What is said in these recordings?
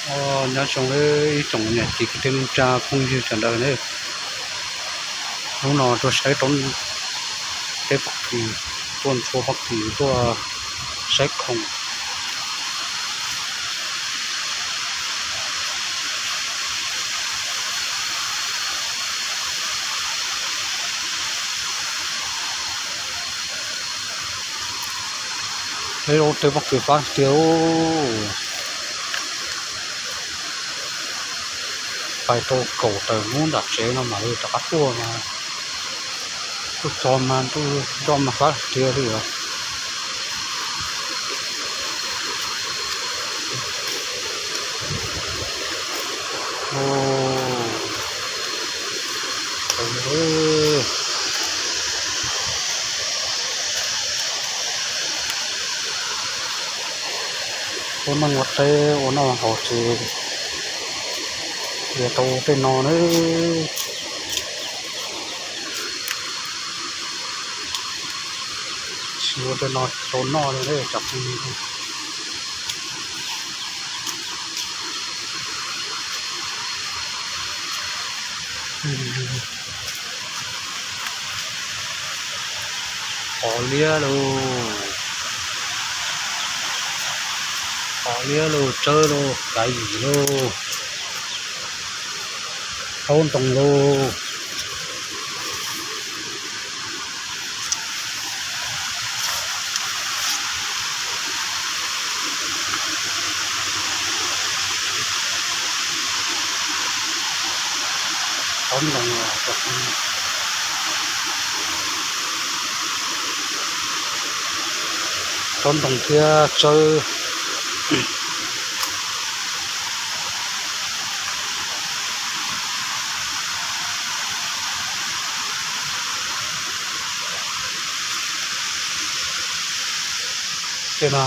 Nyob zoo ib tsoom niam txiv kwv tij neej tsa phooj ywg sawv daws na. Hnub no tuaj saib rau teb pob kws, tuaj ntxhua pob kws, tuaj saib khoom. Peb lub teb pob kws fab tiag. Pais tau kaum tawm hnub nram tsev no mam li rov qab tuaj mas, tuaj txog mas ntuj zoj mas fab tiag li os. Tuaj neej ua teb ua noj haus ces yuav tau ua tej no na. Tsis ua tej no tsis tau noj li na tsoom phooj ywg. Qos liab lauj, qos liab lauj, tsawb lauj, kav yim lauj, taub ntoo lauj. Taub ntoo, taub ntoo thiab tsawb. Tej no,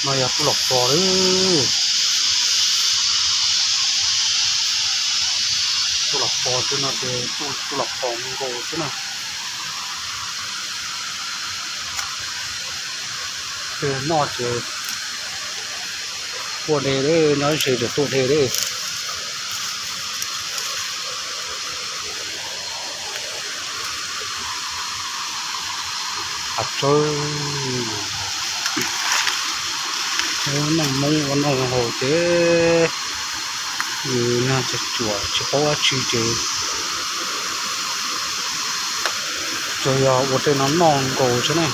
no yog tub los pos lawm. Tub los pos tej no ces tub los pos nkaus xwb na. Tej noj ces tuaj de, nyob ze ces tuaj de. Hav tsawb, neej Hmoob ua noj haus ces nag tsuam tsis paub dab tsi ces tsuas yog ua tej no noj nkaus xwb ne.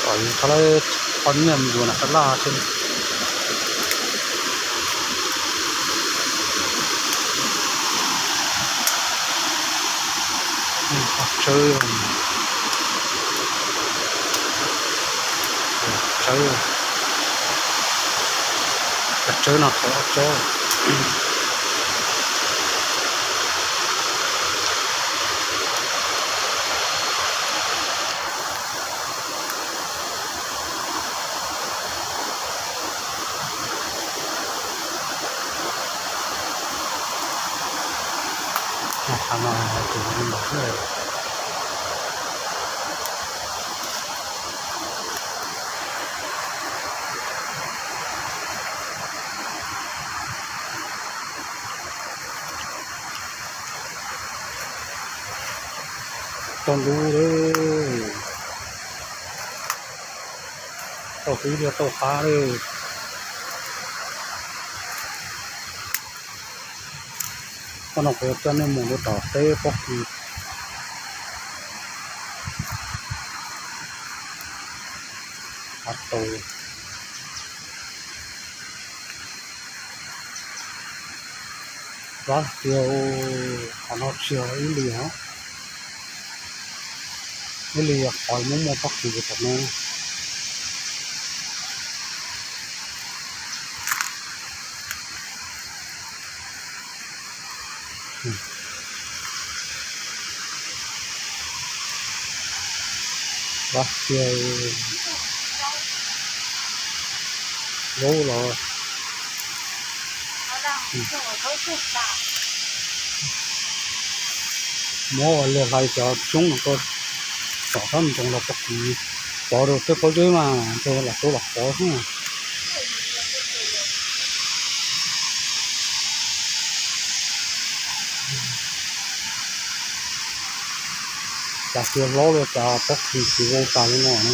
Kom yus thov lawv qhov nyiaj mus yuav nram tab laj xwb. Tsawb, tsawb, tsawb no thov tsob. Tau ntub lawm, tau ntub thiab tau qab lawm. Hnub no kuv yuav coj nej mus rau tom teb pob kws. Hav tau, vab tiag, qhov no tsis yog ib li os. Ib li qhov muaj muaj pob kws tom no. Vab tiag, zaub los muab ua liag hlais cov xyoob no rau tom sab nroos los pob kws pov rau tej pob zeb mas ntshe lam tuaj los pov xwb. Tsav xyuas hlob los tsav pob kws tsis vau tas li no na.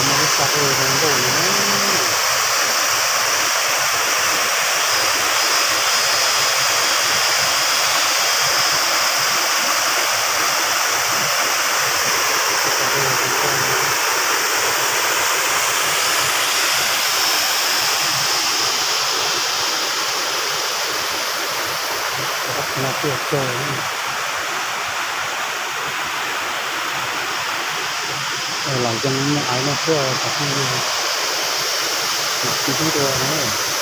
Muaj ib txoj ua zoo nkauj no. Txoj no tuaj tsaug, los zoo me ais no xwb cov phooj ywg, mam tib dua na.